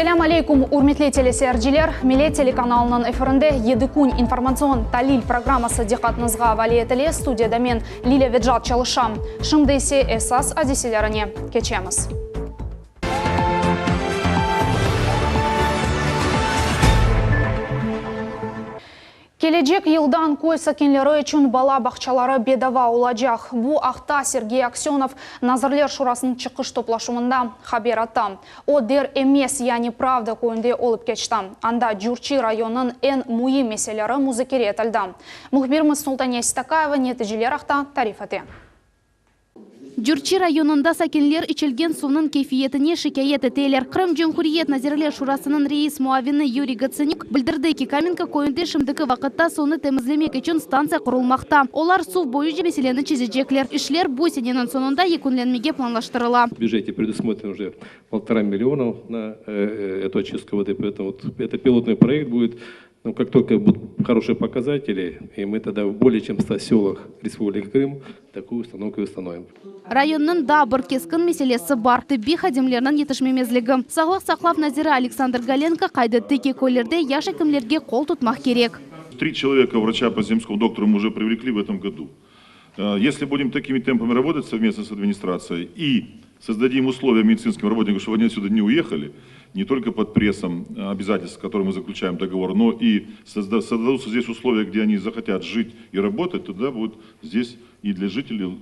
Selâm aleykum, ürmetli teleseyirciler! Millet telekanalınıñ efirinde Yedi kün informatsion talil programması diqqatıñızğa avale etile. Studiyada men, Lilâ Vecat çalışam. Şimdi ise esas adiselerine keçemiz. Kelecek yıldan köy sakinleri içün bala bağçaları bedava olacaq. Bu aqta Sergey Aksönov Nazirler Şurasınıñ çıqış toplaşuvında haber etti. O, Der Emes, yani Pravda köyünde olıp keçti. Anda Cürçi rayonınıñ eñ müim meseleleri muzakere etildi. Mühbirimiz Sultaniye Sitakaeva neticeler aqta tarif ete. Cürçi rayonında sakinler içilgen suvnıñ keyfiyetine şikâyet eteler. Qırım Cumhuriyet Nazirler Şurasınıñ reis muavini Yuriy Gotsanük bildirdi ki, Kamenka köyünde şimdiki vaqıtta suvnı temizlemek içün stantsiya qurulmaqta. Olar suv boyunca meseleni çezecekler. İşler bu seneniñ soñunda yekünlenmege planlaştırıla. В бюджете предусмотрено уже полтора миллиона на эту очистку воды, поэтому вот это пилотный проект будет. Но как только будут хорошие показатели, и мы тогда в более чем 100 селах Республики Крым такую установку и установим. Rayonnıñ daa bir keskin meselesi bar, tibbiy hadimlerniñ yetişmemezligi. Sağlıq saqlav naziri Aleksandr Golenko qayd etti ki, köylerde yaş ekimlerge qol tutmaq kerek. Три человека врача по земскому доктору мы уже привлекли в этом году. Если будем такими темпами работать совместно с администрацией и создадим условия медицинским работникам, чтобы они отсюда не уехали, не только под прессом обязательств, с которыми мы заключаем договор, но и создадутся здесь условия, где они захотят жить и работать, тогда будет здесь и для жителей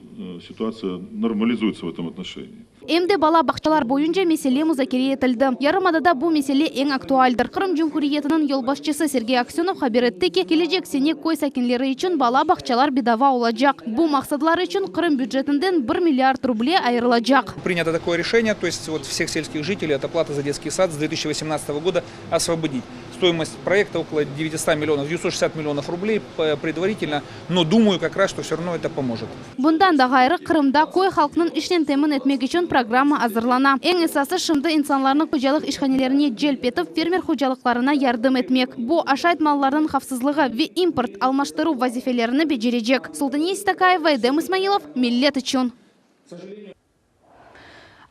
ситуация нормализуется в этом отношении. Em de bala bağçalar boyunca mesele muzakere etildi. Yarımadada bu mesele eñ aktualdir. Qırım Cumhuriyetiniñ yolbaşçısı Sergey Aksönov haber etti ki, kelecek sene köy sakinleri içün bala bağçalar bedava olacaq. Bu maqsadlar içün Qırım bücetinden bir milliard ruble ayırılacaq. Принято такое решение, то есть вот всех сельских жителей от оплаты за детский сад с 2018 года освободить. Стоимость проекта около 900 миллионов, 960 миллионов рублей предварительно, но думаю как раз, что все равно это поможет. Bundan da ğayrı, Qırımda köy halqnıñ işnen temin etmek içün programma azırlana. Eñ esası, şimdi insanlarnı hocalıq işhanelerine celp etip, fermer hocalıqlarına yardım etmek. Bu, aşayt mallarnıñ havfsızlığı ve import almaştıruv vazifelerini becerecek. Sultaniye Sitakaeva, Edem İsmailov, Millet içün.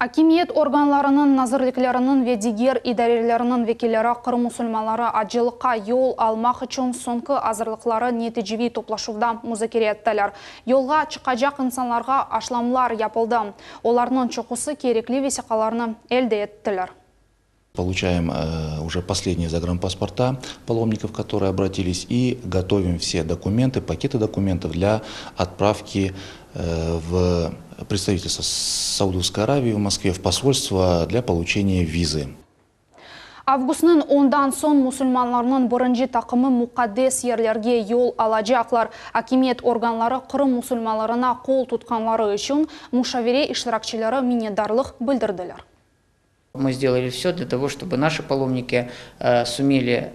Akimiyet organlarınıñ, nazirlikleriniñ ve diger idareleriniñ vekilleri Qırım musulmanları acılıqqa yol almaq içün soñki azırlıqları neticeviy toplaşuvda muzakere ettiler. Yolğa çıqacaq insanlarğa aşlamlar yapıldı. Olarnıñ çoqusı kerekli vesiqalarnı elde ettiler. Получаем уже последние загранпаспорта паломников, которые обратились, и готовим все документы, пакеты документов для отправки в представительство Саудовской Аравии в Москве, в посольство для получения визы. Avgustnıñ ondan soñ musulmanlarnıñ birinci taqımı muqaddes yerlerge yol alacaqlar. Akimiyet organları Qırım musulmanlarına qol tutqanları içün muşavere iştirakçileri minnetdarlıq bildirdiler. Мы сделали все для того, чтобы наши паломники сумели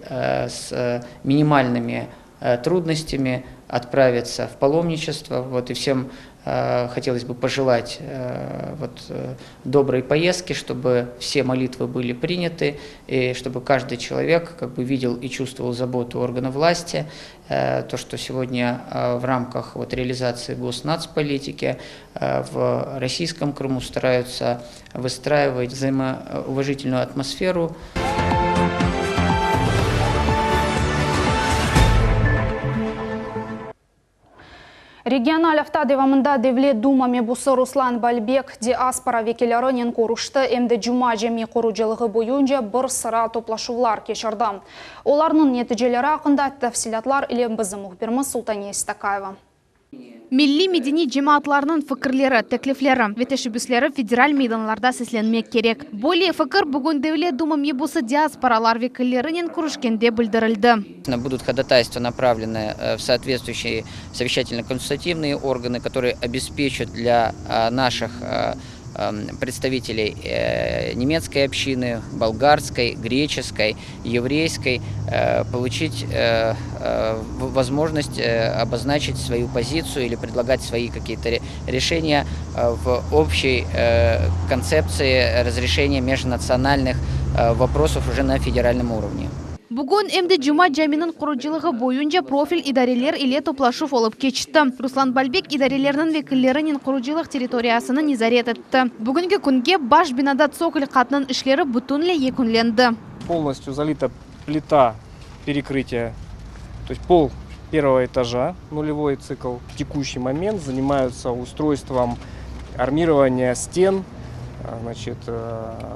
с минимальными трудностями отправиться в паломничество. Вот, и всем хотелось бы пожелать вот, доброй поездки, чтобы все молитвы были приняты, и чтобы каждый человек как бы видел и чувствовал заботу органов власти, то, что сегодня в рамках вот, реализации госнацполитики в российском Крыму стараются выстраивать взаимоуважительную атмосферу. Regional afta devamında Devlet Duma mebusı Ruslan Balbek diaspora vekillerinen körüşti, em de Cuma cami qurucılığı boyunca bir sıra toplaşuvlar keçirdi. Olarnıñ neticeleri aqqında tafsilâtlar ile bizim mühbirimiz Sultaniye Sitakaeva. Milliy-medeniy cemaatlarnıñ fikirleri, teklifleri ve teşebbüsleri federal meydanlarda seslenmek kerek. Böyle fikir bugün Devlet Duma mebusı diasporalar vekillerinen körüşkende bildirildi. Будут ходатайства направлены в соответствующие совещательно-консультативные органы, которые обеспечат для наших представителей немецкой общины, болгарской, греческой, еврейской получить возможность обозначить свою позицию или предлагать свои какие-то решения в общей концепции разрешения межнациональных вопросов уже на федеральном уровне. Bugün em de Cuma caminiñ qurucılığı boyunca profil idareler ile toplaşuv olıp keçti. Ruslan Balbek idarelerniñ vekillerinen qurucılıq territoriyasını nezaret etti. Bugünki künge baş binada tsokol qatnıñ işleri bütünley yekünlendi. Polностью zalita plita perekrıtiya, to есть pol pervogo etaja, nulevoy tsikl, v tekuщий moment zaнимаются ustroystvom armirovaniya sten, значит,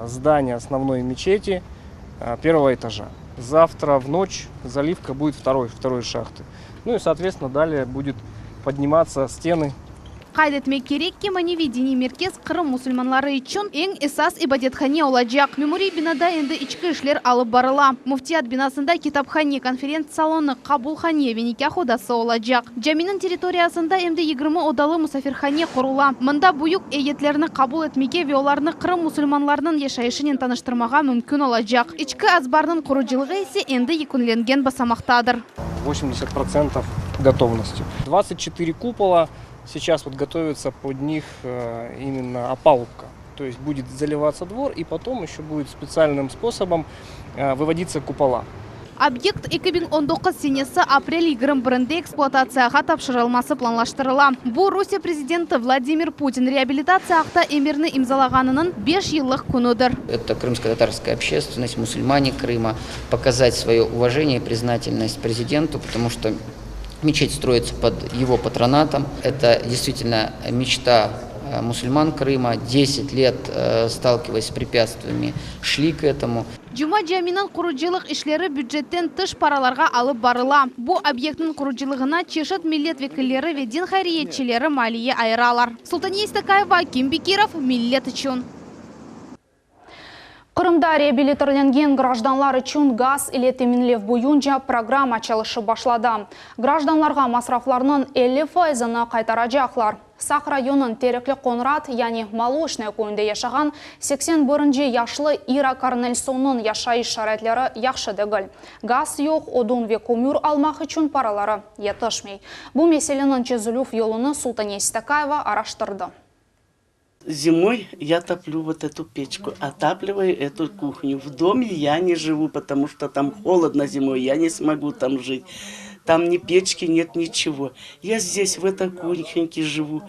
zdaniya osnovnoy meçeti pervogo etaja. Zavtra v noç zalivka budet vtoroy, vtoroy şahtı. Nu i, sootvetstvenno, dalее budet podnimatsia stenı. Qayd etmek kerek ki, maneviy diniy merkez Qırım musulmanları içün eñ esas ibadethane olacaq. Memuriy binada endi içki işler alıp barıla. Müftiyat binasında kitaphane, konferents-salonı, qabulhane ve nikâh odası olacaq. Caminiñ territoriyasında em de 20 odalı musafirhane qurula. Mında büyük eyyetlerni qabul etmege ve olarnı Qırım musulmanlarınıñ yaşayışınen tanıştırmağa mümkün olacaq. İçki azbarnıñ qurucılığı ise endi yekünlengen basamaqtadır. 80 procentov готовности. 24 купола, сейчас вот готовится под них именно опалубка. То есть будет заливаться двор и потом еще будет специальным способом выводиться купола. Obyekt 2019 senesi aprel 21-nde ekspluatatsiyağa tapşırılması planlaştırıla. Bu Rusiye prezidenti Vladimir Putin reabilitatsiya aqta emirni imzalağanınıñ 5 yıllıq künüdir. Это крымско-татарская общественность, мусульмане Крыма, показать свое уважение и признательность президенту, потому что мечеть строится под его патронатом. Это действительно мечта мусульман Крыма. 10 лет, сталкиваясь с препятствиями, шли к этому. Cuma caminiñ qurucılıq işleri bücetten tış paralarğa alıp barıla. Bu obyektniñ qurucılığına çeşit millet vekilleri ve din hayriyetçileri maliye ayıralar. Sultaniye Istakayeva, Akim Bekirov, Millet içün. Qırımda reabilitirlengen grajdanlar içün gaz ile teminlev boyunca programma çalışıp başladı. Grajdanlarğa masraflarnıñ 50 faizini qaytaracaqlar. Saq rayonınıñ Terekli Qoñrat, yani Moloçnoye köyünde yaşağan 81 yaşlı İra Kornelsonnıñ yaşayış şaraitleri yahşı degil. Gaz yoq, odun ve kömür almaq içün paraları yetişmey. Bu meseleniñ çezilüv yolunı Sultaniye Istakayeva araştırdı. Зимой я топлю вот эту печку, отапливаю эту кухню. В доме я не живу, потому что там холодно зимой, я не смогу там жить. Там ни печки нет, ничего. Я здесь, в этой кухоньке живу.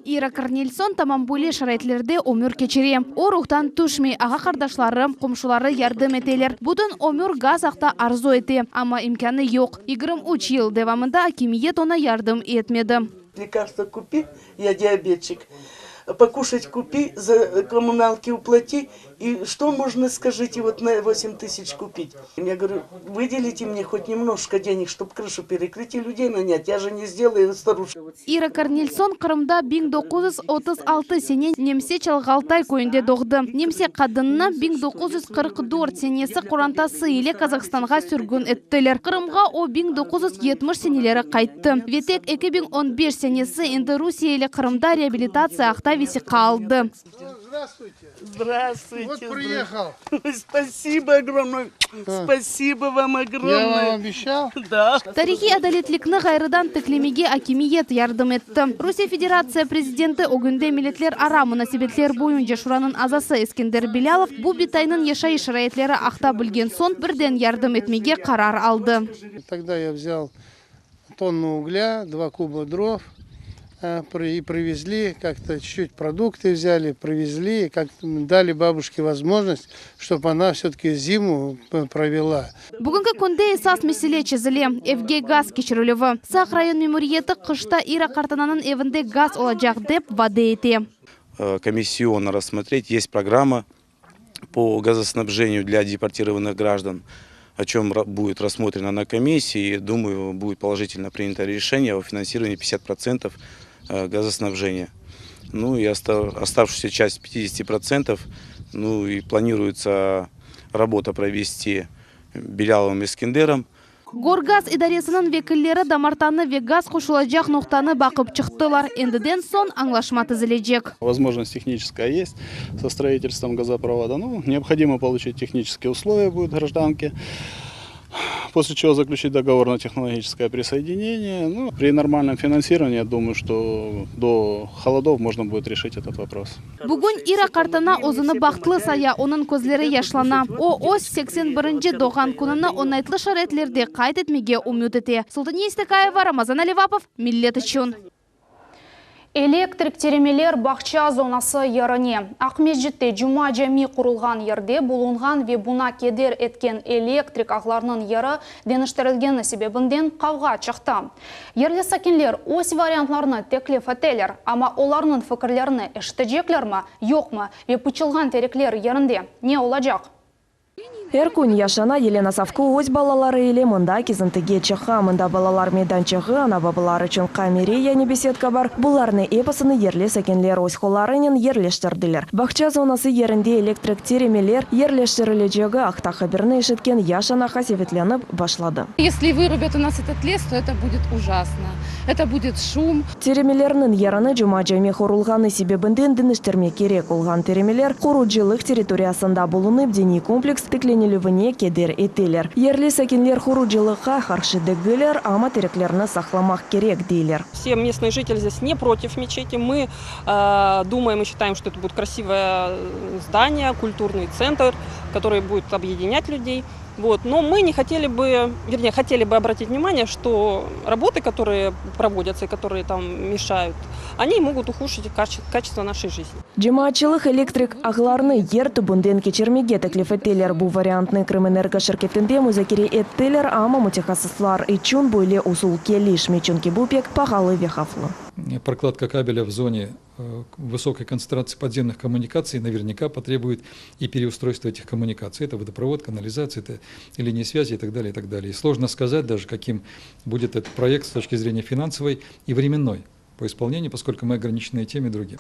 Ira Kornelson tamam böyle şaraitlerde ömür keçire. O ruhtan tüşmey, ağa-qardaşları, qomşuları yardım eteler. Bütün ömür gaz aqta arzu ete, amma imkânı yoq. 23 yıl devamında akimiyet oña yardım etmedi. Лекарства купи, я диабетчик. Покушать купи, за коммуналки уплати. И что можно, скажите, вот на 8 тысяч купить? Я говорю, выделите мне хоть немножко денег, чтобы крышу перекрыть и людей нанять. Я же не сделаю старушку. Ira Kornelson Qırımda 1936 sene Nemse Çalğaltay köyünde doğdı. Nemse qadınını 1944 senesi qorantası ile Qazahistanğa sürgün ettiler. Qırımğa o 1970 seneleri qayttı. Ve tek 2015 senesi endi Rusiye ile Qırımda reabilitatsiya aqta vesiqa aldı. Здравствуйте. Здравствуйте. Вот приехал. Спасибо огромное. Спасибо вам огромное. Я вам обещал. Да. Tarihiy adaletlikni ğayrıdan tiklemege akimiyet yardım etti. Rusiye Federatsiya prezidenti ögünde milletlerara munasebetler boyunca şuranıñ azası Eskender Bilâlov bu bitaynıñ yaşayış şaraitleri aqta bilgen soñ birden yardım etmege qarar aldı. Тогда я взял тонну угля, два куба дров и привезли, как-то чуть-чуть продукты взяли, привезли, как дали бабушке возможность, чтобы она все-таки зиму провела. Bugünki künde esas mesele çezile. Evge gaz keçirilüvi. Saq rayon memuriyeti qışta Ira qartananıñ evinde gaz olacaq dep vade ete. Комиссионно рассмотреть. Есть программа по газоснабжению для депортированных граждан, о чем будет рассмотрено на комиссии. Думаю, будет положительно принято решение о финансировании 50% газоснабжения. Ну и оставшуюся часть 50%, ну и планируется работа провести Беляловым Искендером. Gorgaz idaresiniñ vekilleri damartanı ve gaz qoşulacaq noqtanı baqıp çıqtılar. Endiden soñ añlaşma tizilecek. Возможность техническая есть со строительством газопровода. Ну, необходимо получить технические условия будет гражданке. После чего заключить договор на технологическое присоединение. Ну, при нормальном финансировании, я думаю, что до холодов можно будет решить этот вопрос. Bugün İra qartana özüni bahtlı saya, onıñ közleri yaşlana. O, öz 81-nci doğğan kününi oñaytlı şaraitlerde qayd etmege ümüt ete. Sultaniye İstekayeva, Ramazan Alivapov, Millet içün. Elektrik tiremeler bağça zonası yerine, Aqmescitte Cuma Cami qurulğan yerde bulunğan ve buña keder etken elektrik ağlarınıñ yeri deñiştirilgeni sebebinden qavğa çıqtı. Yerli sakinler öz variantlarını teklif eteler, amma olarnıñ fikirlerini eşiteceklermi, yoqmı ve pıçılğan terekler yerinde ne olacaq? Er kün yaş ana Yelena Savko öz balaları ile mında kezintige çıqa. Mında balalar meydançığı, ana-babalar içün qamere, yani besedka bar. Bularnı episini yerli sakinler öz qollarınen yerleştirdiler. Bağça zonası yerinde elektrik tiremeler yerleştirilecegi aqta haberni eşitken yaş ana qasevetlenip başladı. Esli vırubât u nas etot les, to eto budet ujasno. Eto budet şum. Tiremelerniñ yerini Cuma Cami qurulğanı sebebinden deñiştirmek kerek olğan tiremeler qurucılıq territoriyasında bulunıp, diniy kompleks tiklenilüvine keder eteler. Yerli sakinler qurucılıqqa qarşı degiller, amma tereklerni saqlamaq kerek, deyler. Все местные жители здесь не против мечети. Мы думаем и считаем, что это будет красивое здание, культурный центр, который будет объединять людей. Вот. Но мы не хотели бы, вернее, хотели бы обратить внимание, что работы, которые проводятся и которые там мешают, они могут ухудшить качество нашей жизни. Cemaatçılıq elektrik ağlarını yer tübünden keçirmege teklif eteler. Bu variantnı Krımenergo şirketinde muzakere ettiler, amma mütehassıslar içün böyle usul kelişmey, çünki bu pek pahalı ve havflı. Прокладка кабеля в зоне высокой концентрации подземных коммуникаций наверняка потребует и переустройства этих коммуникаций. Это водопровод, канализация, это линии связи и так далее, и так далее. И сложно сказать даже, каким будет этот проект с точки зрения финансовой и временной по исполнению, поскольку мы ограничены тем и другим.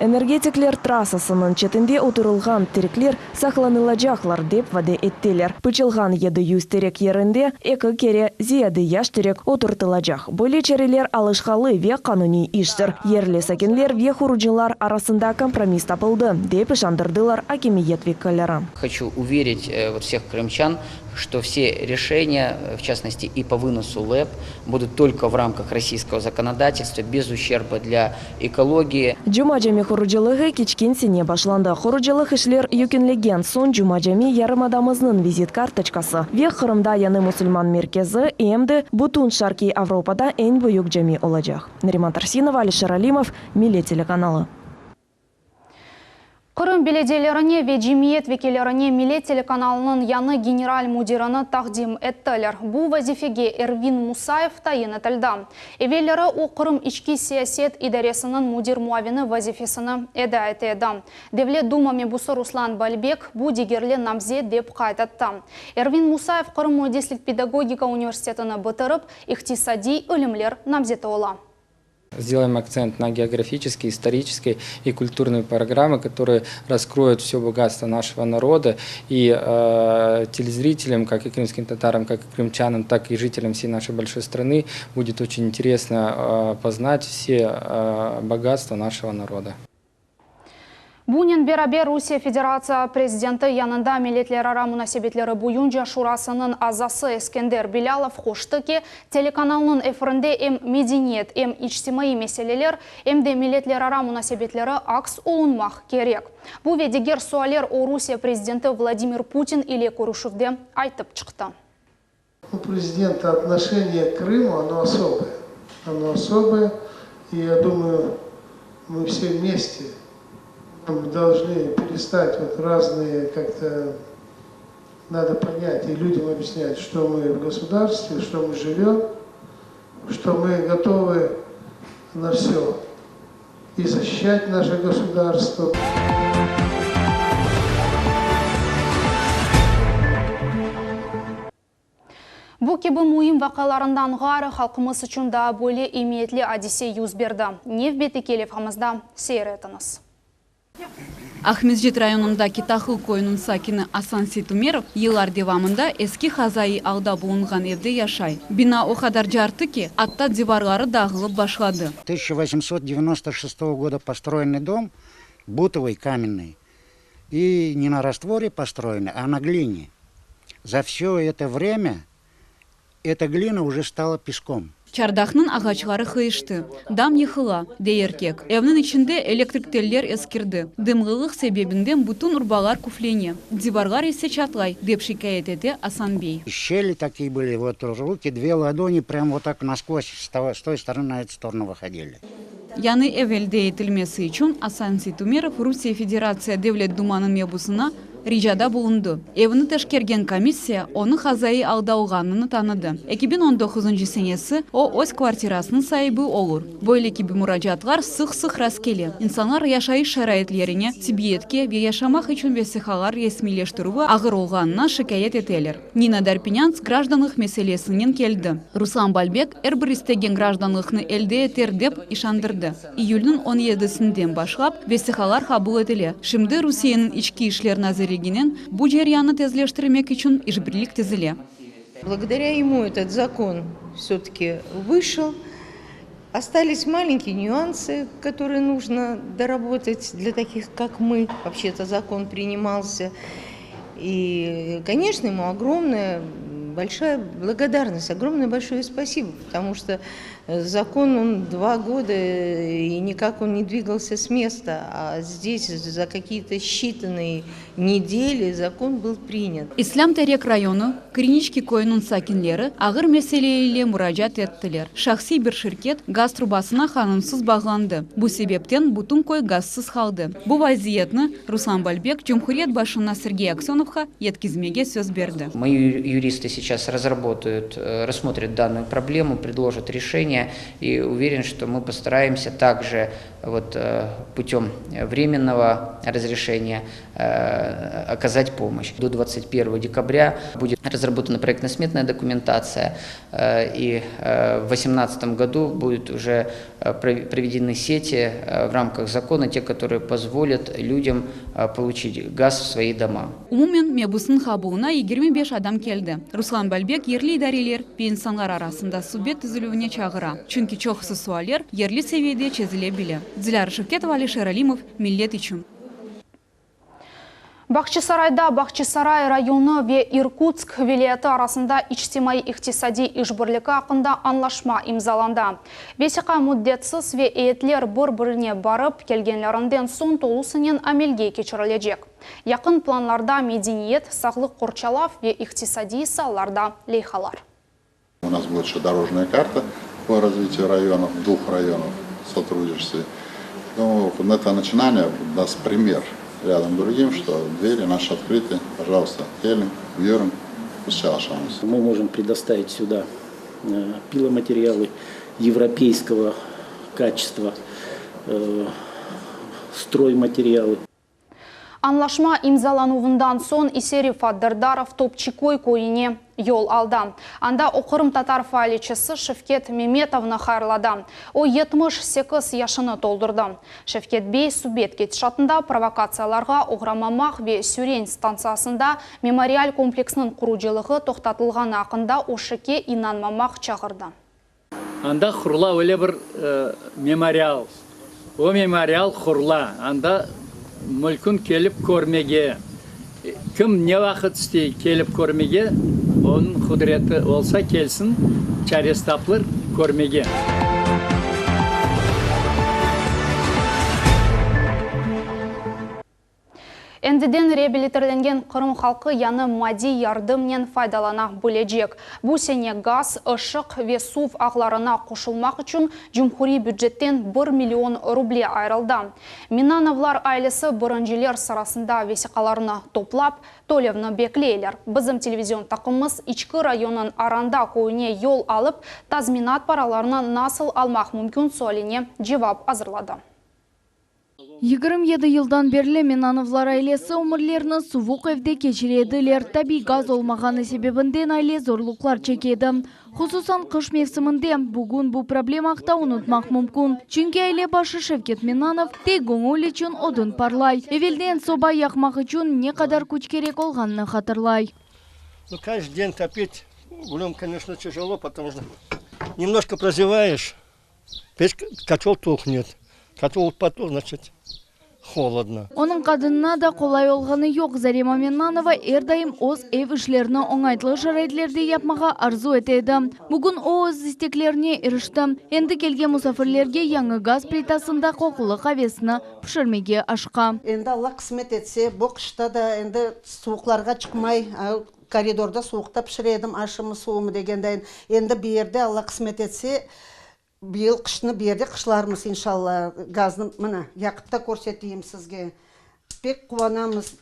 Energetikler trassasınıñ çetinde oturılğan terekler saqlanılacaqlar, dep vade ettiler. Pıçılğan 700 terek yerinde eki kere ziyade yaş terek oturtılacaq. Böyle çareler alışqalı ve qanuniy iştir. Yerli sakinler ve qurucılar arasında kompromiss tapıldı, dep işandırdılar akimiyet vekilleri. Хочу уверить вот всех крымчан, что все решения, в частности и по выносу ЛЭП, будут только в рамках российского законодательства, без ущерба для экологии. Cuma Cami qurucılığı keçken sene başlandı. Qurucılıq işler yekünlengen soñ Cuma Cami yarımadamıznıñ vizit kartoçkası ve Qırımda yañı musulman merkezi em de bütün Şarqiy Avropada eñ büyük cami olacaq. Nariman Tarsinova, Alişer Alimov, Millet telekanalı. Qırım belediyelerine ve cemiyet vekillerine Millet telekanalınıñ yañı general müdirini taqdim ettiler. Bu vazifege Ervin Musayev tayin etildi. Evelleri o Qırım içki siyaset idaresiniñ müdir muavini vazifesini eda ete edi. Devlet Duma mebusı Ruslan Balbek bu degerli namzet dep qayd etti. Ervin Musayev Qırım müendislik pedagogika universitetini bitirip, iqtisadiy ilimler namzeti ola. Сделаем акцент на географические, исторические и культурные программы, которые раскроют все богатство нашего народа. И телезрителям, как и крымским татарам, как и крымчанам, так и жителям всей нашей большой страны будет очень интересно познать все богатства нашего народа. Bunen beraber Rusiye Federatsiya prezidenti yanında milletlerara munasebetleri boyunca şurasınıñ azası Eskender Bilâlov qoştı ki, telekanalnıñ efirinde em medeniyet, em içtimaiy meseleler, em de milletlerara munasebetleri aks olunmaq kerek. Bu ve diger sualler o Rusiye prezidenti Vladimir Putin ile körüşüvde aytıp çıqtı. У президента отношение к Крыму, оно особое. Оно особое, и я думаю, мы все вместе должны перестать вот разные как-то, надо понять и людям объяснять, что мы в государстве, что мы живем, что мы готовы на все и защищать наше государство. Bu kibi müim vaqialarından ğayrı halqımız içün daa böyle emiyetli adise yüz berdi. Nevbetteki levhamızda seyir etiñiz. Aqmescit rayonındaki Tahıl köyüniñ sakini Asan Seytumerov yıllar devamında eski hazaiy alda bulunğan evde yaşay. Bina o qadar carttı ki, atta divarları dağılıp başladı. 1896 года построенный дом, бутовый, каменный, и не на растворе построенный, а на глине. За все это время эта глина уже стала песком. Çardaqnıñ ağaçları qıyıştı, dam yıqıla, dey erkek. Evniñ içinde elektrik teller eskirdi. Dımlılıq sebebinden bütün urbalar küflene, divarlar ise çatlay, dep şikâyet ete Asan bey. Щели такие были, вот руки, две ладони прям вот так насквозь с той стороны на эту сторону выходили. Yañı ev elde etilmesi içün Asan Seytumerov Rusiye Federatsiya Devlet Dumanıñ mebusına ricada bulundı. Evni teşkergen komissiya onı hazaiy alda olğanını tanıdı. 2019 senesi o öz kvartirasınıñ saibi olur. Böyle kibi muracaatlar sıq-sıq rastkele. İnsanlar yaşayış şaraitlerine, tibbiyetke ve yaşamaq içün vesiqalar resmiyleştirüvi ağır olğanına şikâyet eteler. Nina Darpinânts grajdanlıq meselesinen keldi. Ruslan Balbek er bir istegen grajdanlıqnı elde eter dep işandırdı. İyülniñ on yedisinden başlap vesiqalar qabul etile. Şimdi Rusiyeniñ İçki işler nazirliginen bu ceryannı tezleştirmek içün işbirlik tizile. Благодаря ему этот закон все-таки вышел. Остались маленькие нюансы, которые нужно доработать для таких, как мы. Вообще-то закон принимался. И, конечно, ему огромная, большая благодарность, огромное большое спасибо, потому что закон, он два года, и никак он не двигался с места, а здесь за какие-то считанные недели закон был принят. İslâm Terek rayonı Kriniçki köyüniñ sakinleri ağır mesele ile muracaat ettiler. Şahsiy bir şirket gaz trubasına qanunsız bağlandı, bu sebepten bütün köy gazsız qaldı. Bu vaziyetni Ruslan Balbek cumhuriyet başına Sergey Aksönovğa yetkizmege söz berdi. Мои юристы сейчас разработают, рассмотрят данную проблему, предложат решение. И уверен, что мы постараемся также вот путем временного разрешения оказать помощь. До 21 декабря будет разработана проектно-сметная документация, и в 2018 году будут уже проведены сети в рамках закона, те, которые позволят людям получить газ в свои дома. Umumen, mebusnıñ qabulına 25 adam keldi. Ruslan Balbek yerli idareler ve insanlar arasında subet tizilüvine çağıra, çünki çoqusı sualler yerli seviyede çezile bile. Dilâra Şevketova, Alişer Alimov, Millet içün. Bağçasarayda Bağçasaray rayonı ve İrkutsk vilâyeti arasında içtimaiy-iqtisadiy işbirligi aqqında añlaşma imzalandı. Vesiqa müddetsiz ve eyyetler bir-birine barıp kelgenlerinden soñ tolusınen amelge keçirilecek. Yaqın planlarda medeniyet, sağlıq qorçalav ve iqtisadiy saalarda leyhalar. У нас будет еще дорожная карта по развитию районов, двух районов сотрудничестве. Ну, это начинание даст пример рядом другим, что двери наши открыты, пожалуйста, keliñ, buyurıñ, çalışamız. Мы можем предоставить сюда э, пиломатериалы европейского качества, э, стройматериалы. Añlaşma imzalanuvından soñ ise Refat Derdarov Topçiköy köyüne yol aldı. Anda o qırımtatar faaliyetçisi Şevket Memetovnı hayırladı. O 78 yaşını toldurdı. Şevket bey subet ketişatında provokatsiyalarğa oğramamaq ve Süren stantsiyasında memorial kompleksiniñ qurucılığı toqtatılğanı aqqında öşekke inanmamaq çağırdı. Anda qurula öyle bir memorial. O memorial qurula, anda mülkün kelip körmege, kim ne vaqıt istey kelip körmege, onıñ qudreti olsa kelsin, çaresi tapılır körmege. Endiden reabilitirlengen Qırım halqı yañı maddiy yardımnen faydalana bilecek. Bu sene gaz, ışıq ve suv ağlarına qoşulmaq içün cumhuriy bücetten bir million ruble ayırıldı. Minnanovlar ailesi birinciler sırasında vesiqalarını toplap, tölevni bekleyler. Bizim televizion taqımımız İçki rayonınıñ Aranda köyüne yol alıp, tazminat paralarını nasıl almaq mümkün sualine cevap azırladı. 27 yıldan berli Mennanovlar ailesi ömürlerini suvuq evde keçire ediler. Tabiy gaz olmağanı sebebinden aile zorluqlar çeke edi. Hususan qış mevsiminde. Bugün bu problem aqta unutmaq mümkün. Çünki aile başı Şevket Mennanov tek göñül içün odun parlay. Evelden soba yaqmaq içün ne qadar küç kerek olğanını hatırlay. Ну, каждый день топить углем, конечно, тяжело, потому что немножко прозеваешь, печь, котел тухнет. Котел потух, значит. Холодно. Onıñ qadınına da qolay olğanı yoq. Zarema Mennanova er daim öz ev işlerini oñaytlı şaraitlerde yapmağa arzu ete edi. Bugün o öz isteklerine irişti. Endi kelgen musafirlerge yañı gaz plitasında qoqulı qavesini pişirmege aşıqa. Endi Alla qısmet etse, bu qışta da endi suvuqlarğa çıqmay, koridorda suvuqta pişire edim aşımı, suvumı degendayin. Endi bu yerde Alla qısmet etse, Bıyıl qışnı bu yerde qışlarmız, inşalla. Gaznı, mına, yaqıp da körseteyim sizge. Pek quvanamız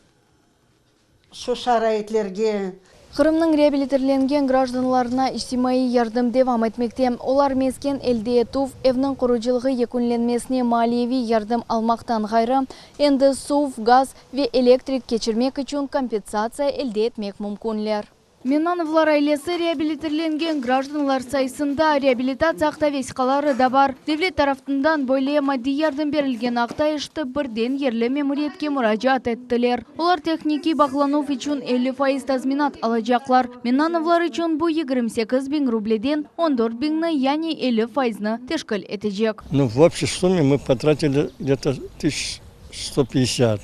şu şaraitlerge. Qırımnıñ reabilitirlengen grajdanlarına içtimaiy yardım devam etmekte. Olar mesken elde etüv, evniñ qurucılığı yekünlenmesine maliyeviy yardım almaqtan ğayrı, endi suv, gaz ve elektrik keçirmek içün kompensatsiya elde etmek mümkünler. Mennanovlar ailesi reabilitirlengen grajdanlar sayısında reabilitatsiya aqta vesiqaları da bar. Devlet tarafından böyle maddiy yardım berilgeni aqta eşitip, birden yerli memuriyetke muracaat ettiler. Olar tehnikiy bağlanuv içün 50% tazminat alacaqlar. Mennanovlar içün bu 28 biñ rubleden 14 biñni, yani 50 faizni teşkil etecek. Ну, в общей сумме мы потратили где-то 1150.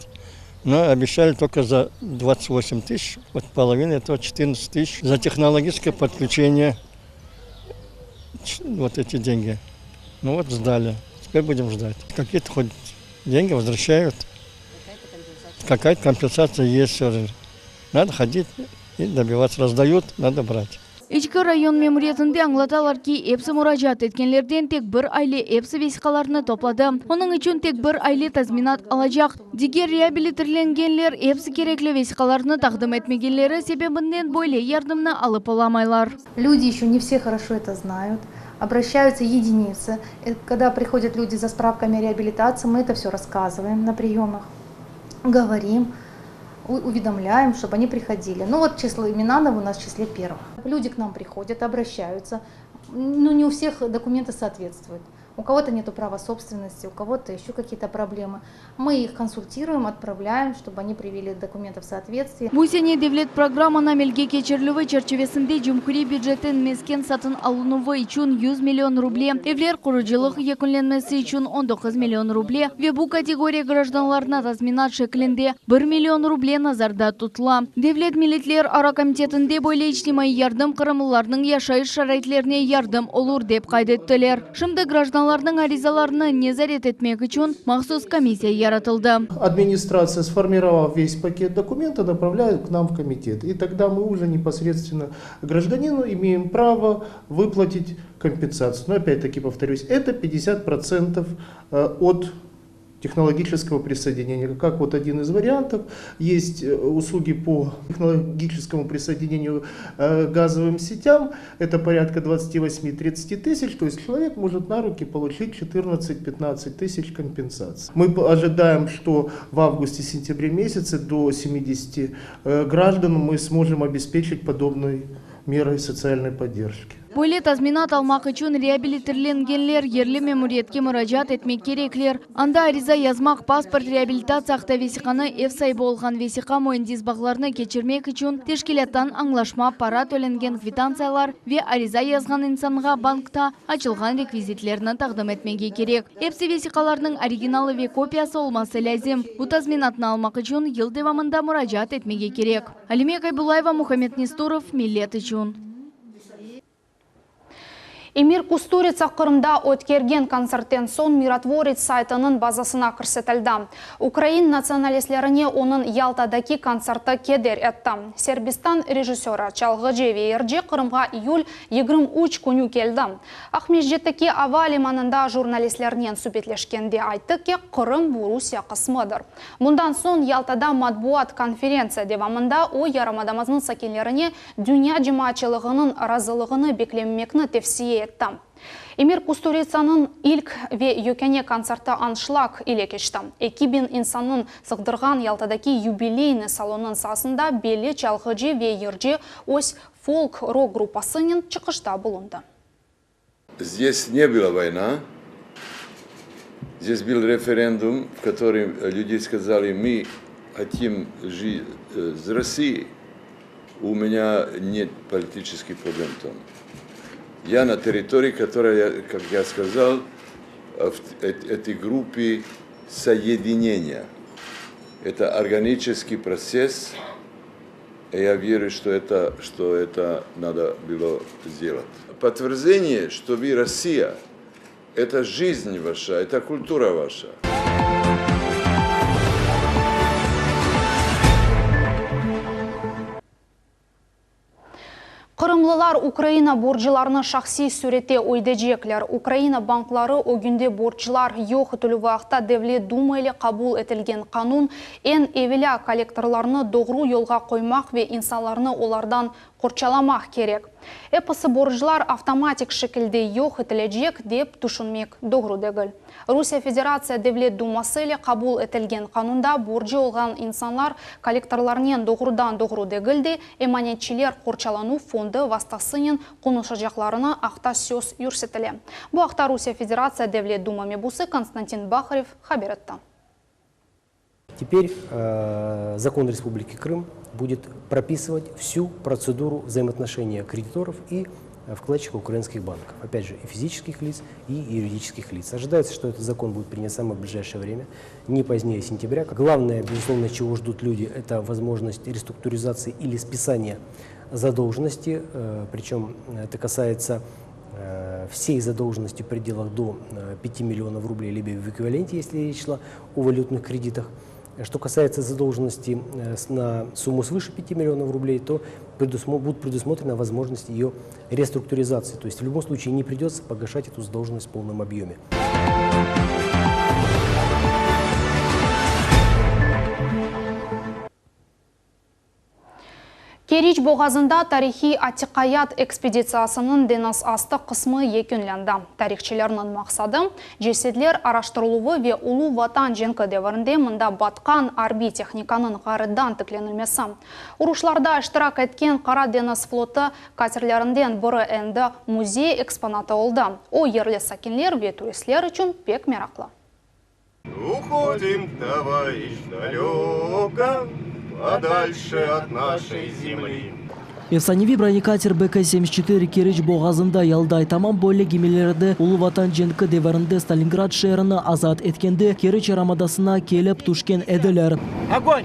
Но обещали только за 28 тысяч, вот половина этого 14 тысяч. За технологическое подключение вот эти деньги. Ну вот сдали. Теперь будем ждать. Какие-то хоть деньги возвращают. Какая-то компенсация есть все же. Надо ходить и добиваться. Раздают, надо брать. İçki rayon memuriyetinde añlatalar ki, episi muracaat etkenlerden tek bir aile episi vesiqalarını topladı. Onıñ içün tek bir aile tazminat alacaq. Diger reabilitirlengenler episi kerekli vesiqalarını taqdim etmegenleri sebebinden böyle yardımnı alıp olamaylar. Люди еще не все хорошо это знают, обращаются единицы. Когда приходят люди за справками о реабилитации, мы это все рассказываем на приемах, говорим, уведомляем, чтобы они приходили. Ну вот число Минанов у нас в числе первых. Люди к нам приходят, обращаются. Ну не у всех документы соответствуют. У кого-то нет права собственности, у кого-то еще какие-то проблемы. Мы их консультируем, отправляем, чтобы они привели документы в соответствие. Bu sene devlet programmanıñ amelge keçirilüvi çerçivesinde cumhuriy bücetten mesken satın alınuvı içün 100 million ruble, evler qurucılıq yekünlenmesi içün 19 million ruble ve bu kategoriya grajdanlarına tazminat şeklinde 1 million ruble nazarda tutula. Devlet milletlerara komitetinde böyle içtimaiy yardım qırımlılarnıñ yaşayış şaraitlerine yardım olur dep qayd ettiler. Şimdi grajdanlarnıñ arizalarını nezaret etmek içün mahsus komissiya yaratıldı. Администрация, сформировав весь пакет документов, направляет к нам в комитет. И тогда мы уже непосредственно гражданину имеем право выплатить компенсацию. Но опять-таки повторюсь, это 50% от технологического присоединения. Как вот один из вариантов, есть услуги по технологическому присоединению к газовым сетям, это порядка 28-30 тысяч, то есть человек может на руки получить 14-15 тысяч компенсаций. Мы ожидаем, что в августе-сентябре месяце до 70 граждан мы сможем обеспечить подобной мерой социальной поддержки. Böyle tazminat almaq içün reabilitirlengenler yerli memuriyetke muracaat etmek kerekler. Anda ariza yazmaq, pasport, reabilitatsiya aqta vesiqanı ev saibi olğan vesiqa müendis bağlarını keçirmek içün teşkilâttan añlaşma, para tölengen kvitantsiyalar ve ariza yazğan insanğa bankta açılğan rekvizitlerni taqdim etmege kerek. Episi vesiqalarnıñ originalı ve kopiyası olması lâzim. Bu tazminatnı almaq içün yıl devamında muracaat etmege kerek. Alime Kaybulayeva, Muhammed Nestorov, Millet içün. Emir Kusturica Qırımda ötkergen kontsertten soñ Mirotvorets saytınıñ bazasına kirsetildi. Ukrain nasionalistlerine onıñ Yaltadaki kontserti keder etti. Serbistan rejissörı, çalğıcı ve yırcı Qırımğa iyül 23 künü keldi. Aqmescitteki ava limanında jurnalistlernen subetleşkende ayttı ki, Qırım bu Rusiye qısmıdır. Bundan soñ Yaltada matbuat konferentsiya devamında o yarımadamıznıñ sakinlerine dünya cemaatçılığınıñ razılığını beklememekni tevsiye etti. Emir Kusturitsanıñ ilk ve yekâne kontserti anşlag ile keçti. 2000 insannı sığdırğan Yaltadaki Yubileynıy salonınıñ saasında belli çalğıcı ve yırcı öz folk-rok gruppasınen çıqışta bulundı. Здесь не была война, здесь был референдум, в котором люди сказали, мы хотим жить с Россией. У меня нет политических проблем там. Я на территории, которая, как я сказал, в этой группе. соединения. Это органический процесс, и я верю, что это, что это надо было сделать. Подтверждение, что вы Россия, это жизнь ваша, это культура ваша. Qırımlılar Ukraina borclarını şahsiy sürette ödeycekler. Ukraina bankları ögünde borclar yoq etilüvi aqta Devlet Duma ile qabul etilgen qanun eñ evelâ kollektorlarnı doğru yolğa qoymaq ve insanlarnı olardan qorçalamaq kerek. Episi borclar avtomatik şekilde yoq etilecek, dep tüşünmek doğru degil. Rusiye Federatsiya Devlet Duması ile qabul etilgen qanunda borcu olğan insanlar kollektorlarnen doğrudan-doğru degil de, emanetçiler qorçalanuv fondı vastasınen qonuşacaqlarını aqta söz yürsetile. Bu aqta Rusiye Federatsiya Devlet Duma mebusı Konstantin Baharev haber etti. Теперь закон Республики Крым будет прописывать всю процедуру взаимоотношения кредиторов и вкладчиков украинских банков. Опять же, и физических лиц, и юридических лиц. Ожидается, что этот закон будет принят в самое ближайшее время, не позднее сентября. Главное, безусловно, чего ждут люди, это возможность реструктуризации или списания задолженности. Причем это касается всей задолженности в пределах до 5 миллионов рублей, либо в эквиваленте, если речь шла о валютных кредитах. Что касается задолженности на сумму свыше 5 миллионов рублей, то будет предусмотрена возможность ее реструктуризации. То есть в любом случае не придется погашать эту задолженность в полном объеме. Keriç boğazında tarihiy atiqiyat ekspeditsiyasınıñ deñiz astı qısmı yekünlendi. Tarihçılarnıñ maqsadı, cesedler araştırıluvı ve Ulu Vatan cenki devirinde mında batqan arbiy tehnikanıñ ğayrıdan tiklenilmesi. Uruşlarda iştirak etken Qara deñiz flotu katerlerinden biri endi müzey eksponatı oldı. O, yerli sakinler ve turistler içün pek meraqlı. Уходим, товарищ, далеко, подальше от нашей земли. Efsaneviy bronekater BK-74 Keriç boğazında yalday. Tamam böyle gemilerde Ulu Vatan cenki devirinde Stalingrad şeerini azat etkende Keriç yarımadasına kelip tüşken ediler. Огонь!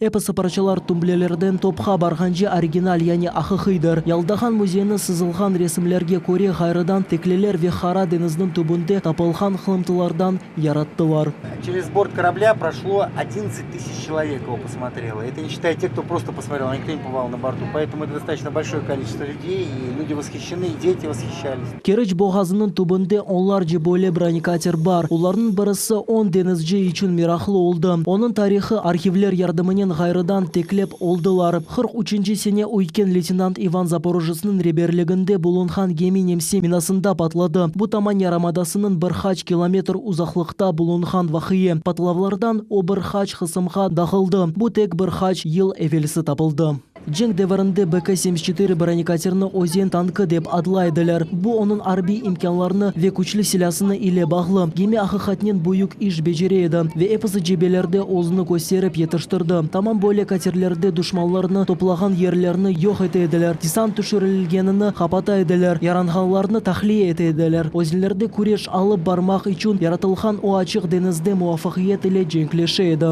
Episi parçalar tumblelerden topqa barğance original, yani aqiqiydir. Yaldağan müzeyni sızılğan resimlerge köre ğayrıdan tikliler ve Qara deñizniñ tübünde tapılğan qılımtılardan yarattılar. Через борт корабля прошло 11 тысяч человек его посмотрело. Это не считая тех, кто просто посмотрел, никто не побывал на борту. Поэтому это достаточно большое количество людей, и люди восхищены, и дети восхищались. Keriç boğazınıñ tübünde onlarca böyle bronekater bar. Olarnıñ birisi on deñizci içün meraqlı oldı. Onıñ tarihı arhivler yardımınen ğayrıdan tiklep oldılar. 43 sene üyken leytenant İvan Zaporojetsniñ reberliginde bulunğan gemi nemse minasında patladı. Bu Taman yarımadasınıñ bir qaç kilometr uzaqlıqta bulunğan vaqia. Patlavlardan o bir qaç qısımğa dağıldı. Bu tek bir qaç yıl evelsi tapıldı. Cenk devirinde BK-74 bronekaterini özen tankı dep adlay ediler. Bu onıñ arbiy imkânlarını ve küçlü silâsını ile bağlı. Gemi aqiqatnen büyük iş becere edi ve episi cebelerde özüni kösterip yetiştirdi. Tamam böyle katerlerde duşmanlarnı toplağan yerlerini yoq ete ediler, desant tüşürilgenini qapata ediler, yaranğanlarnı tahliye ete ediler. Özenlerde küreş alıp barmaq içün yaratılğan o açıq deñizde muvafaqiyet ile cenkleşe edi.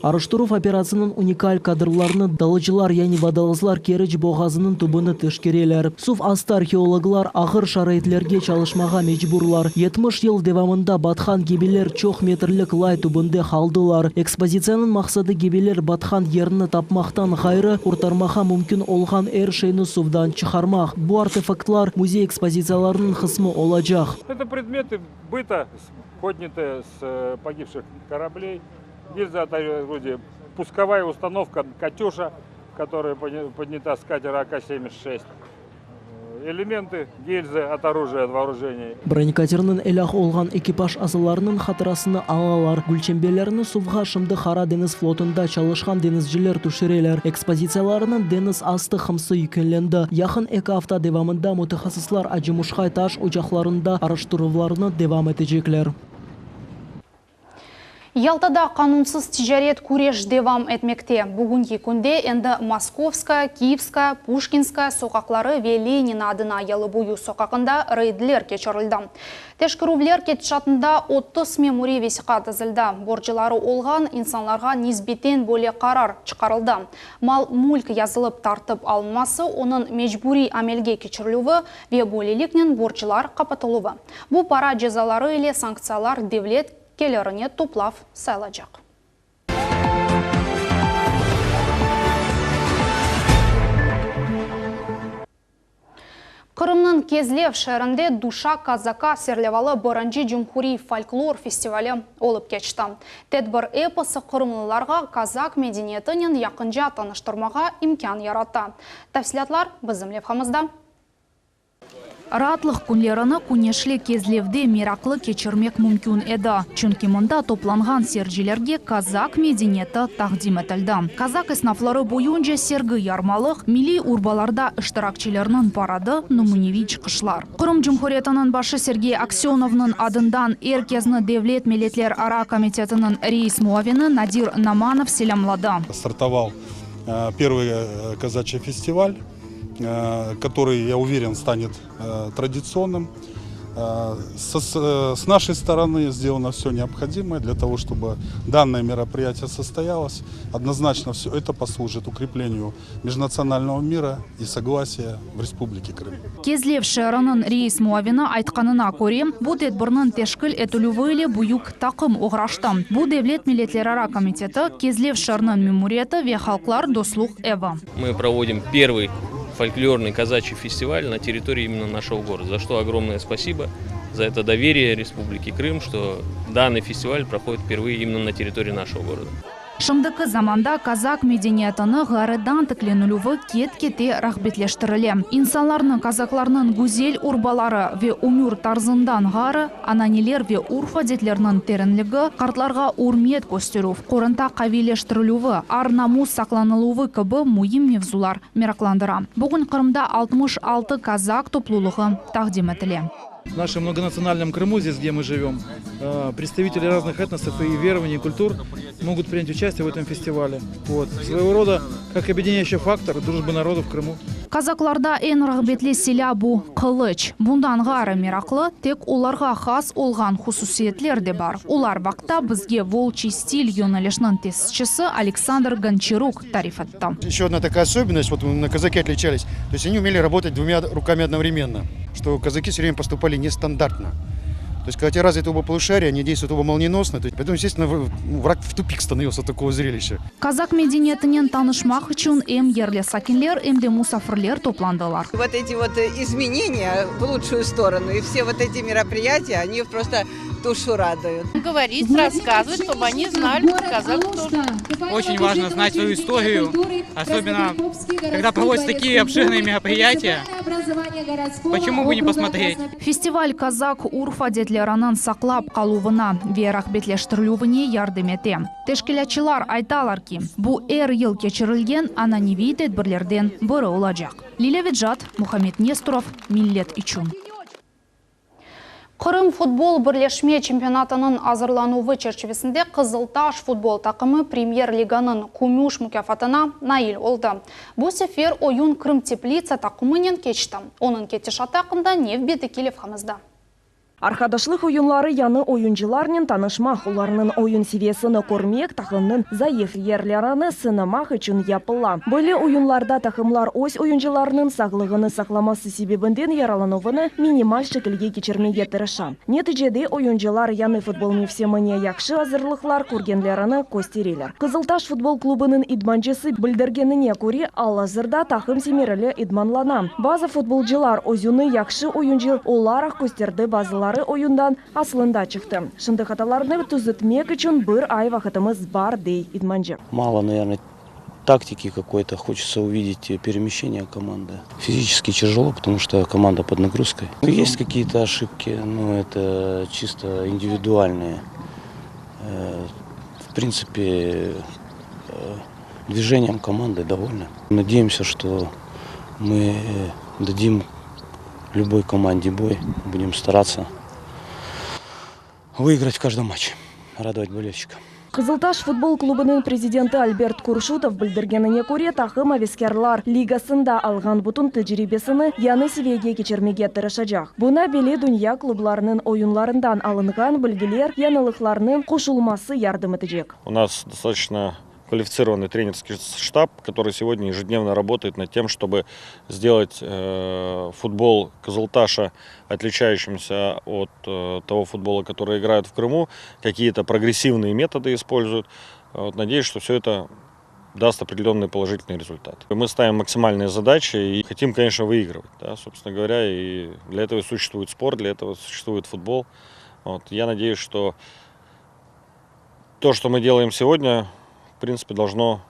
Araştıruv operatsiyasınıñ unikal kadrlarını dalıcılar, yani vodolazlar Keriç boğazınıñ tübüni teşkereler. Suv astı arheologlar ağır şaraitlerge çalışmağa mecburlar. 70 yıl devamında batqan gemiler çoq metrlik lay tübünde qaldılar. Ekspozitsiyanıñ maqsadı gemiler batqan yerni tapmaqtan ğayrı, qurtarmağa mümkün olğan er şeyni suvdan çıqarmaq. Bu artefaktlar müzey ekspozitsiyalarınıñ qısmı olacaq. Это предметы быта, поднятые с погибших кораблей. Гильза от орудия, пусковая установка «Катюша», которая поднята с катера АК-76. Элементы гильзы от оружия, от вооружений. Bronekaterniñ elâk olğan ekipaj azalarınıñ hatırasını añalar. Gülçemberlerni suvğa şimdi Qara deñiz flotunda çalışqan deñizciler tüşüreler. Ekspozitsiyalarnıñ deñiz astı qısmı yekünlendi. Yaqın eki afta devamında mütehassıslar Acımuşqay taş ocaqlarında araştıruvlarnı devam etecekler. Yaltada qanunsız ticaret küreş devam etmekte. Bugünki künde endi Moskovskaya, Kiyevskaya, Puşkinskaya soqaqları ve Lenin adına Yalıboyu soqaqında reydler keçirildi. Teşkerüvler ketişatında 30 memuriy vesiqa tizildi, borcları olğan insanlarğa nisbeten böyle qarar çıqarıldı, mal-mülk yazılıp tartıp alınması, onıñ mecburiy amelge keçirilüvi ve böyleliknen borclar qapatıluvı. Bu para cezaları ile sanktsiyalar devlet kelirine toplav sayılacaq. Qırımnıñ Kezlev şeerinde Duşa kazaka serlevalı birinci cumhuriy folklor festivali olıp keçti. Tedbir eposı qırımlılarğa kazak medeniyetinen yaqınca tanıştırmağa imkân yarattı. Tafsilâtlar bizim levhamızda. Raatlıq künlerini küneşli Kezlevde meraqlı keçirmek mümkün edi, çünki mında toplanğan seyircilerge kazak medeniyeti taqdim etildi. Kazak esnafları boyunca sergi-yarmalıq, milliy urbalarda iştirakçilerniñ paradı, nümüneviy çıqışlar. Qırım Cumhuriyetiniñ başı Sergey Aksönovnıñ adından er kezni Devlet milletlerara komitetiniñ reis muavini Nadir Namanov selâmladı. Startoval pervıy kazaçiy festival. Который, я уверен, станет традиционным. С нашей стороны сделано все необходимое для того, чтобы данное мероприятие состоялось. Однозначно все это послужит укреплению межнационального мира и согласия в Республике Крым. Kezlev şeeriniñ reis muavini aytqanına köre, bu tedbirniñ teşkil etilüvi ile büyük taqım oğraştı. Bu Devlet milletlerara komiteti, Kezlev şeeriniñ memuriyeti ve Halqlar dostluq evi. Мы проводим первый фольклорный казачий фестиваль на территории именно нашего города, за что огромное спасибо, за это доверие Республики Крым, что данный фестиваль проходит впервые именно на территории нашего города. Şimdiki zamanda kazak medeniyetini ğayrıdan tiklenilüvi ket-kete rağbetleştirile. İnsanlarnı kazaklarnıñ güzel urbaları ve ömür tarzından ğayrı, ananeler ve urf-adetlerniñ terenligi, qartlarğa ürmet kösterüv, qoranta qaviyleştirilüvi, ar-namus saqlanıluvı kibi müim mevzular meraqlandıra. Bugün Qırımda 66 kazak toplulığı taqdim etile. В нашем многонациональном Крыму, здесь, где мы живем, представители разных этносов и верований, и культур могут принять участие в этом фестивале. Вот. Своего рода, как объединяющий фактор дружбы народов в Крыму. Kazaklarda eñ rağbetli silâ bu, qılıç. Bundan ğayrı meraqlı, tek olarğa has olğan hususiyetler de bar. Olar vaqta bizge Volçiy stil yönelişiniñ tesisçisi Aleksandr Gonçaruk tarif etti. Еще одна такая особенность, вот на казаки отличались, то есть они умели работать двумя руками одновременно, что казаки все время поступали нестандартно. То есть, когда у тебя развиты оба полушария, они действуют оба молниеносно, то есть, поэтому, естественно, враг в тупик становился от такого зрелища. Kazak medeniyetinen tanışmaq içün em yerli sakinler, em de musafirler toplandılar. Вот эти вот изменения в лучшую сторону и все вот эти мероприятия, они просто душу радуют. Говорить, рассказывать, чтобы они знали, казак тоже. Очень важно знать свою историю, особенно когда проводятся такие обширные мероприятия. Почему бы не посмотреть? Festival kazak urf-adetleriniñ saqlap qaluvına ve rağbetleştirilüvine yardım ete. Teşkilâtçılar aytalar ki, bu er yıl keçirilgen ananeviy tedbirlerden biri olacaq. Lilâ Vecat, Muhammed Nestorov, Millet içün. Qırım futbol birleşme çempionatınıñ azırlanuvı çerçivesinde Qızıltaş futbol taqımı Premyer-liganıñ kümüş mukâfatına nail oldı. Bu sefer oyun Krımteplitsa taqımınen keçti. Onıñ ketişatı aqqında nevbetteki levhamızda. Arqadaşlıq oyunları yañı oyuncılarnen tanışmaq, olarnıñ oyun seviyesini körmek, taqımnıñ zayıf yerlerini sınamaq içün yapıla. Böyle oyunlarda taqımlar öz oyuncılarınıñ sağlığını saqlaması sebebinden yaralanuvını minimal şekilge keçirmege tırışa. Neticede oyuncılar yañı futbol mevsimine yahşı azırlıqlar körgenlerini köstereler. Qızıltaş futbol klubınıñ idmancısı bildirgenine köre, al-azırda taqım semereli idmanlana. Bazı futbolcılar özüni yahşı oyuncı olaraq kösterdi, bazıları oyundan aslında çıqtı. Şimdi hatalarnı tüzetmek içün bir ay vaqıtımız bar, dey idmancı. Мало, наверное, тактики какой-то. Хочется увидеть перемещение команды. Физически тяжело, потому что команда под нагрузкой. Ну, есть какие-то ошибки, но это чисто индивидуальные. В принципе, движением команды довольны. Надеемся, что мы дадим любой команде бой. Будем стараться выиграть в каждом матче. радовать болельщика. Qızıltaş futbol klubınıñ prezidenti Albert Kurşutov bildirgenine köre, taqım Aveskârlar ligasında alğan bütün tecribesini yañı seviyege keçirmege tırışacaq. Buña belli dünya klublarınıñ oyunlarından alınğan bilgiler, yañılıqlarnıñ qoşulması yardım etecek. U nas dostatoçno kvalifitsirovanный тренерский штаб, который сегодня ежедневно работает над тем, чтобы сделать футбол Кызылташа отличающимся от того футбола, который играют в Крыму, какие-то прогрессивные методы используют. Вот, надеюсь, что все это даст определенный положительный результат. Мы ставим максимальные задачи и хотим, конечно, выигрывать, да, собственно говоря, и для этого существует спорт, для этого существует футбол. Вот, я надеюсь, что то, что мы делаем сегодня, в принципе, должно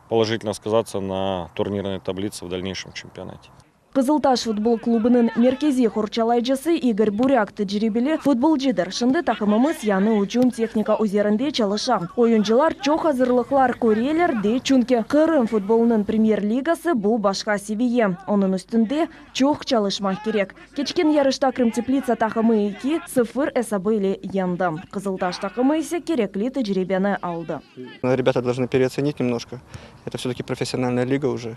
положительно сказаться на турнирной таблице в дальнейшем чемпионате. Qızıltaş futbol klubınıñ merkeziy qorçalayıcısı İgor Burâk tecribeli futbolcıdır. Şimdi taqımımız yañı ücüm tehnika üzerinde çalışa. Oyuncılar çoq azırlıqlar köreler, dey, çünki Qırım futbolınıñ Premyer-ligası bu başqa seviye, onıñ üstünde çoq çalışmaq kerek. Keçken yarışta Krımteplitsa taqımı eki, sıfır esabı ile yeñdi. Qızıltaş taqımı ise kerekli tecribeni aldı. Ребята должны переоценить немножко. Это все-таки профессиональная лига уже.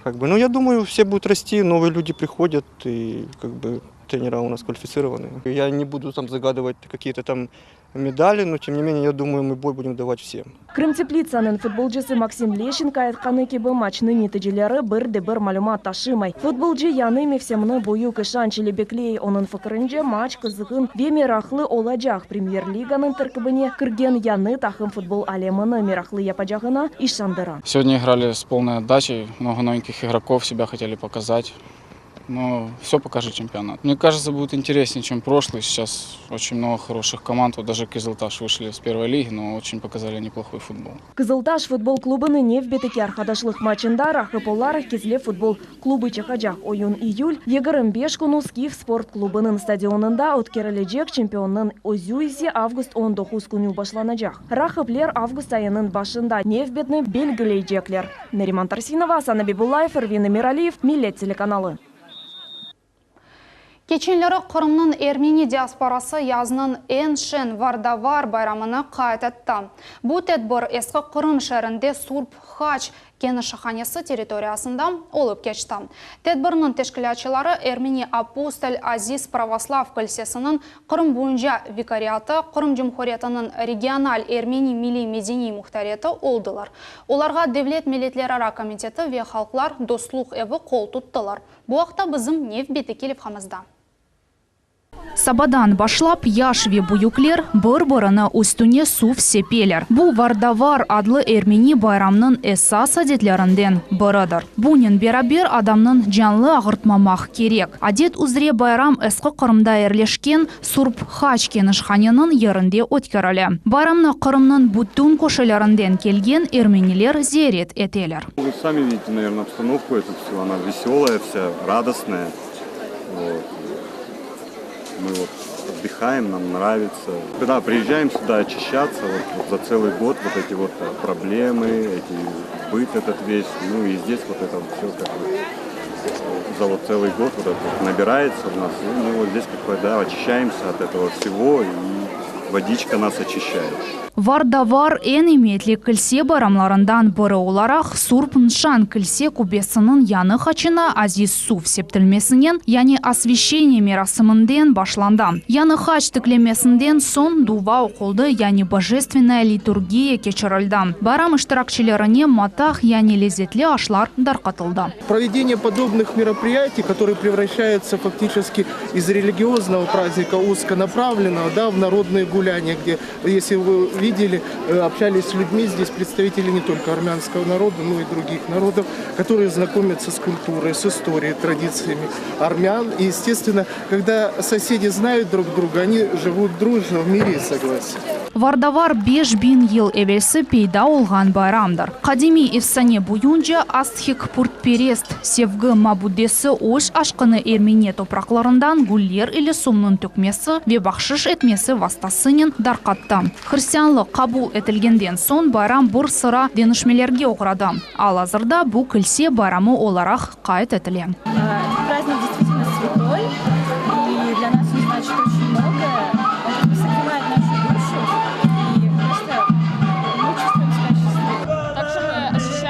Как бы, ну, я думаю, все будут расти, новые люди приходят, и как бы тренера у нас квалифицированные. Я не буду там загадывать какие-то там медали, но тем не менее, я думаю, мы бой будем давать всем. Krımtepalitsanıñ futbolcısı Maksim Leşenko aytqanı kibi, maçnıñ neticeleri bir de bir malümat taşımay. Futbolcı yañı mevsimni büyük işanç ile bekley. Onıñ fikirince, maç qızğın ve meraqlı olacaq. Premyer-liganıñ terkibine kirgen yañı taqım futbol alemini meraqlı yapacağına işandıra. Сегодня играли с полной отдачей, много новеньких игроков себя хотели показать. Но все покажет чемпионат. Мне кажется, будет интереснее, чем прошлый. Сейчас очень много хороших команд. Вот даже Кызылташ вышли с первой лиги, но очень показали неплохой футбол. Qızıltaş futbol klubınıñ nevbetteki arqadaşlıq maçında raqip olaraq Kezlev futbol klubı çıqacaq. Oyun iyül 25 künü Skif sport klubınıñ stadionında ötkerilecek, çempionnıñ özü ise avgust 19 künü başlanacaq. Raqipler avgust ayınıñ başında nevbetni belgileycekler. Nariman Tarsinova, Asan Abibullayev, Ervin Emiraliyev, Millet telekanalı. Keçenleri Qırımnıñ ermeni diasporası yaznıñ eñ şeñ Vardavar bayramını qayd etti. Bu tedbir Eski Qırım şeerinde Surp Haç kenişhanesi territoriyasında olıp keçti. Tedbirniñ teşkilâtçıları Ermeni Apostol Aziz pravoslav kilsesiniñ Qırım boyunca vikariatı, Qırım Cumhuriyetiniñ regional ermeni milliy-medeniy muhtariyeti oldılar. Olarğa Devlet milletlerara komiteti ve Halqlar dostluq evi qol tuttılar. Bu aqta bizim nevbetteki levhamızda. Sabadan başlap yaş ve büyükler bir-birini üstüne suv sepeler. Bu Vardavar adlı ermeni bayramnıñ esas adetlerinden biridir. Bunen beraber adamnıñ canlı ağırtmamaq kerek. Adet üzre bayram Eski Qırımda yerleşken Surp Haç kenişhaneniñ yerinde ötkerile. Bayramnı Qırımnıñ bütün köşelerinden kelgen ermeniler ziyaret eteler. Вы сами видите, наверное, обстановку эту всю, она веселая вся, радостная. Вот. Мы вот отдыхаем, нам нравится. Когда приезжаем сюда очищаться, вот, вот за целый год вот эти вот э, проблемы, эти быт этот весь, ну и здесь вот это все как бы э, за вот целый год вот это вот набирается у нас. И мы вот здесь как бы, да, очищаемся от этого всего, и водичка нас очищает. Vardavar eñ emiyetli kilse bayramlarından biri olaraq Surp Nşan kilse qubbesiniñ yañı haçına aziz suv septilmesinen, yani osveşeniye merasiminden başlandı. Yañı haç tiklemesinden soñ dua oquldı, yani Bojestvennaya liturgiya keçirildi. Bayram iştirakçilerine matah, yani lezzetli aşlar darqatıldı. Проведение подобных мероприятий, которые превращаются фактически из религиозного праздника узконаправленного, да, в народные гуляния, где, если вы видели, э, общались с людьми, здесь представители не только армянского народа, но и других народов, которые знакомятся с культурой, с историей, традициями армян. И, естественно, когда соседи знают друг друга, они живут дружно, в мире и согласии. Vardavar 5000 yıl evelsi peyda olğan bayramdır. Qadimiy efsane boyunca Asthik Pürtperest sevgi mabudesi öz aşqını ermeni topraqlarından güller ile suvnıñ tökmesi ve bahşış etmesi vastasınen darqattı. Hristianlıq qabul etilgenden soñ bayram bir sıra deñişmelerge oğradı. Al-azırda bu kilse bayramı olaraq qayd etile. Праздник действительно святой, и для нас он значит очень многое. Он согревает нашу душу.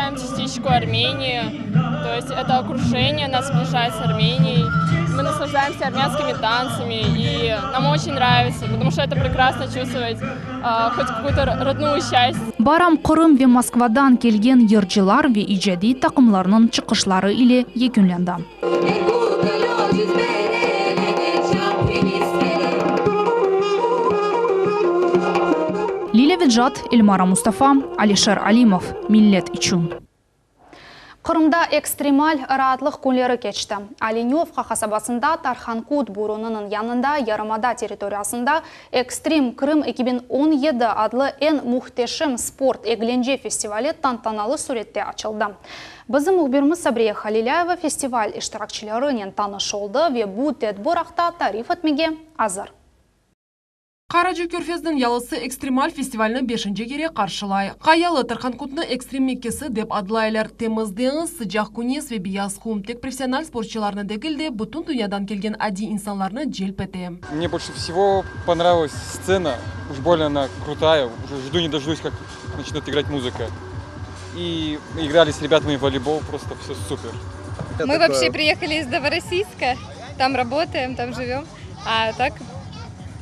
ощущаем частичку Армении, то есть это окружение нас сближает с Арменией. Мы наслаждаемся армянскими танцами, и нам очень нравится, потому что это прекрасно чувствовать хоть какую-то родную часть. Bayram Qırım ve Moskvadan kelgen yırcılar ve icadiy taqımlarnıñ çıqışları ile yekünlendi. Lilâ Vecat, Elmara Mustafa, Alişer Alimov, Millet içün. Qırımda ekstremal raatlıq künleri keçti. Olenevka qasabasında Tarhankut burunınıñ yanında yarımada territoriyasında Ekstrem Krım 2017 adlı eñ mühteşem sport-eglence festivali tantanalı sürette açıldı. Bizim mühbirimiz Sabriye Halilâyeva festival iştirakçilerinen tanış oldı ve bu tedbir aqta tarif etmege azır. Qaracı körfezniñ yalısı ekstremal festivalni beşinci kere qarşılay. Qayalı Tarhankutnı ekstrem Mekkesi dep adlaylar. Temiz deñiz, sıcaq küneş ve beyaz qum tek professional sportçılarnı degil de, bütün dünyadan kelgen adiy insanlarnı celp ete. Mne больше всего понравилась сцена, уж больно она крутая, уже жду не дождусь, как начнет играть музыка. И играли с ребятами в волейбол, просто все супер. Мы вообще приехали из Новороссийска, там работаем, там живем, а так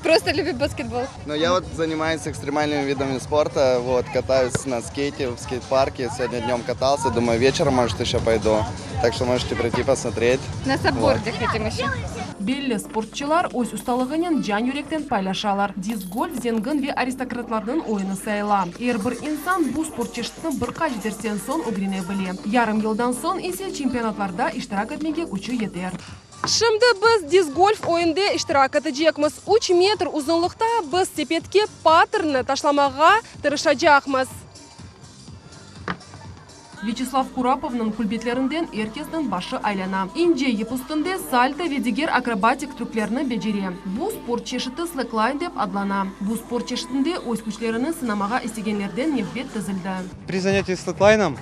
просто любим баскетбол. Ну, я вот занимаюсь экстремальными видами спорта, вот, катаюсь на скейте в скейт-парке, сегодня днем катался, думаю, вечером, может, еще пойду, так что можете прийти посмотреть. На сапборде хотим еще. Belli sportçılar öz ustalığınen can-yürekten paylaşalar. Disk-golf zengin ve aristokratlarnıñ oyunı sayıla. Er bir insan bu sport çeşitini bir qaç dersten soñ ögrene bile. Yarım yıldan soñ ise çempionatlarda iştirak etmege küçü yeter. Şimdi biz disk-golf oyunda iştirak etecekmiz. Üç metr uzunlıqta biz sepetke patternni taşlamağa tırışacaqmız. Vyaçeslav Kurapovnıñ külbetlerinden er kesniñ başı aylana. İnce yip üstünde salto ve diger akrobatik trüklerni becere. Bu sport çeşiti sleklayn dep adlana. Bu sport çeşitinde öz küçlerini sınamağa istegenlerden nevbet tizildi. При занятии слэклайном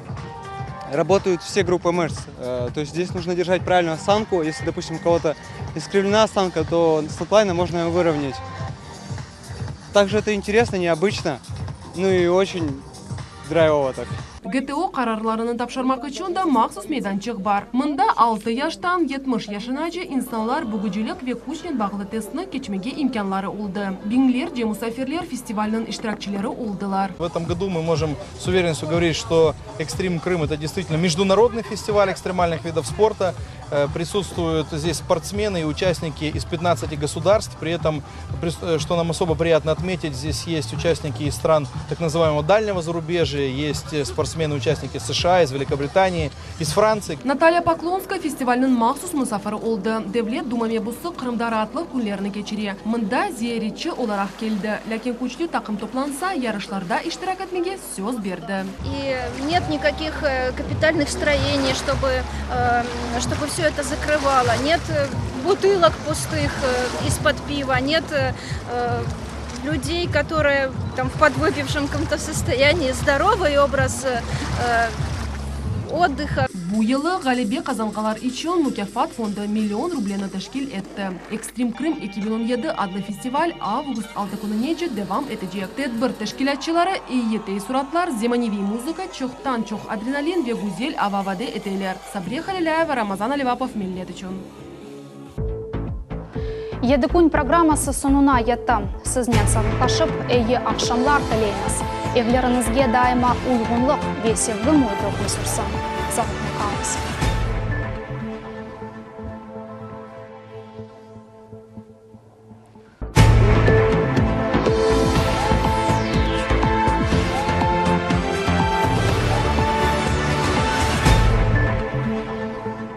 работают все группы мышц. То есть здесь нужно держать правильную осанку. Если, допустим, у кого-то искривлена осанка, то слэклайном можно ее выровнять. Также это интересно, необычно, ну и очень драйвово так. GTO qararlarını tapşırmaq içün da mahsus meydançıq bar. Mında altı yaştan 70 yaşınace insanlar bugücilik ve küçnen bağlı testni keçmege imkânları oldı. Biñlerce musafirler festivalniñ iştirakçileri oldılar. В этом году мы можем с уверенностью говорить, что Экстрим Крым это действительно международный фестиваль экстремальных видов спорта. Присутствуют здесь спортсмены и участники из 15 государств. При этом, что нам особо приятно отметить, здесь есть участники из стран так называемого дальнего зарубежья, есть спортсмены-участники США, из Великобритании, из Франции. Natalya Poklonskaya festivalniñ mahsus musafiri oldı. Devlet Duma mebusı Qırımda raatlıq künlerini keçire. Mında ziyaretçi olaraq keldi. Lâkin küçlü taqım toplansa, yarışlarda iştirak etmege söz berdi. И нет никаких капитальных строений, чтобы, чтобы все это закрывало. Нет бутылок пустых из-под пива, нет людей, которые там в подвыпившем каком-то состоянии. Здоровый образ отдыха. Bu yılı ğalebe qazanğanlar içün mukâfat fondu million rubleni teşkil etti. Ekstrem Krım 2017 adlı festival avgust altı kününece devam etecek. Tedbir teşkilâtçıları eyi teessuratlar, zemaneviy muzıka, çoqtan-çoq adrenalin ve güzel ava vade eteler. Sabriye Halilâyeva, Ramazan Alivapov, Millet içün. Yedi kün programması soñuna yetti. Siznen sağlıqlaşıp, eyi aqşamlar tileymiz. Evleriñizge daima uyğunlıq ve sevgi müiti üküm sürsün. Sağlıqnen qalıñız.